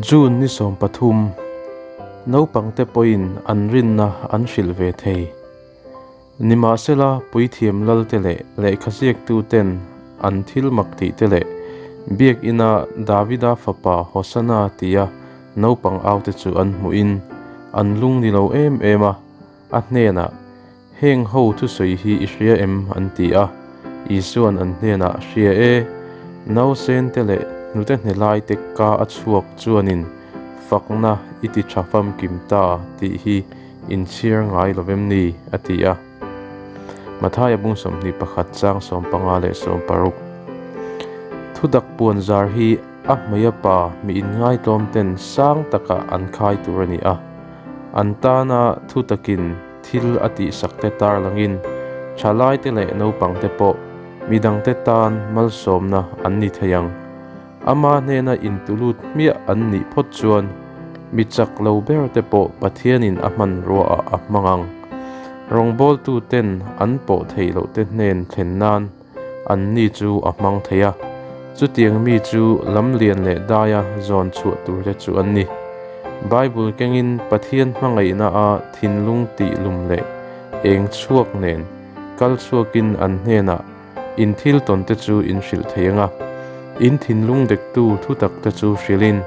June ni 13, Naupangte pawhin an rinna an hrilh ve thei. Nimahsela, puithiam lalte leh lehkhaziaktuten an thil mak tihte leh biakina Davida fapa Hosanna tia naupang aute chu an hmuhin an lung ni lo em em a, a hnenah, Heng ho thusawi hi i hria em? an ti a. Isuan an hnenah, Hria e, nausente leh hnute hne laite ka a chhuak chuanin fakna i ti tha famkim ta tih hi inchhir ngai lo vem ni? a ti a. Mathaia bung 21 chang 15 leh 16. Thutak puan zar hi a hmeia pa mi inngaihtlawm ten sang taka an khai tur a ni a. An tana thutakin thil a tihsak te tarlangin thalaite leh naupangte pawh midangte tan malsawmna an ni thei ang. Ama hnena intulut hmiah an nih phawt chuan mi chak lo ber te pawh Pathianin a hmanruaah a hmang ang. Rawngbawltuten an pawh theih loh te hnen thlen nan an ni chu a hmang thei a, chutiang mi chu lamlian leh daia zawn chhuah tur te chu an ni. Bible kengin Pathian hmangaihna a thinlung tih lum leh eng chhuak nen kal chhuakin an hnenah In thil tawn te chu in hrilh thei ang a, in thinlung dektu thutak te chu hrilhin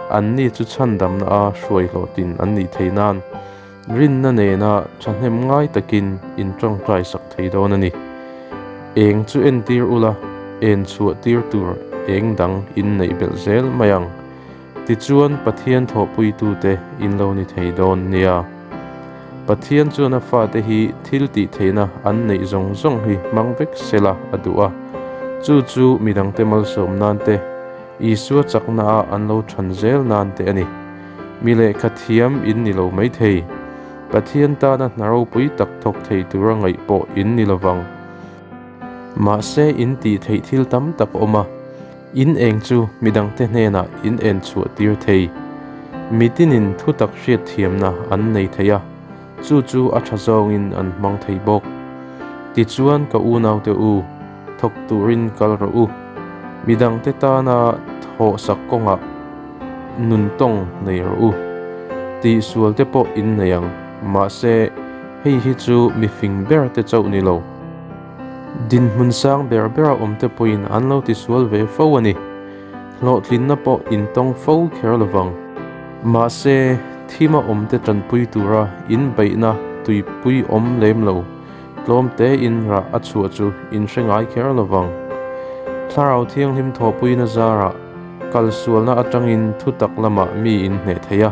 anni chu chhandamna a hruai hlawhtin an nih thei nan rinna nena thahnem ngai takin in tawngtai sak thei dawn a ni. Eng chu entir ula, en chhuah tir tur eng dang in neih belh zel mai ang. Tichuan Pathian thawhpuitute in lo ni thei dawn nia. Pathian chuan a fate hi thil tih theihna an neih zawng zawng hi hmang vek sela a duh a. Chu chu midangte malsawm nan te, Isua chakna a an lo than zel nan te a ni. Mi lehkha thiam in ni lo mai thei. Pathian tana hna ropui tak thawk thei tura ngaih pawh in ni lovang. Mahse in tih theih thil tam tak a awm a. In eng chu midangte hnenah in en chhuah tir thei. Mitinin thutak hriatthiamna an nei thei a, chu chu a tha zawngin an hmang thei bawk. Tichuan ka unaute u, thawk turin kal rawh u. Midangte tana thawhsak kawngah nun tawng nei rawh u. Tihsualte pawh in nei ang, mahse hei hi chu mifing berte chauh ni lo. Dinhmun sang ber bera awmte pawhin an lo tisual ve fo a ni. Hlawhtlinna pawh intawng fo kher lovang. Mahse, thima awmte tanpui tura inbeihna tuipui awm lem lo, tlawm tein rah a chhuah chu inhre ngai kher lovang. Thlarau Thianghlim thawhpuina zarah kalsualna atangin thutak lamah mi inhneh thei a,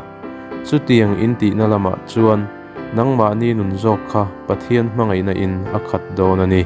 chutiang intihna lamah chuan, Nangmahni nun zawk kha Pathian hmangaihna in a khat dawn a ni.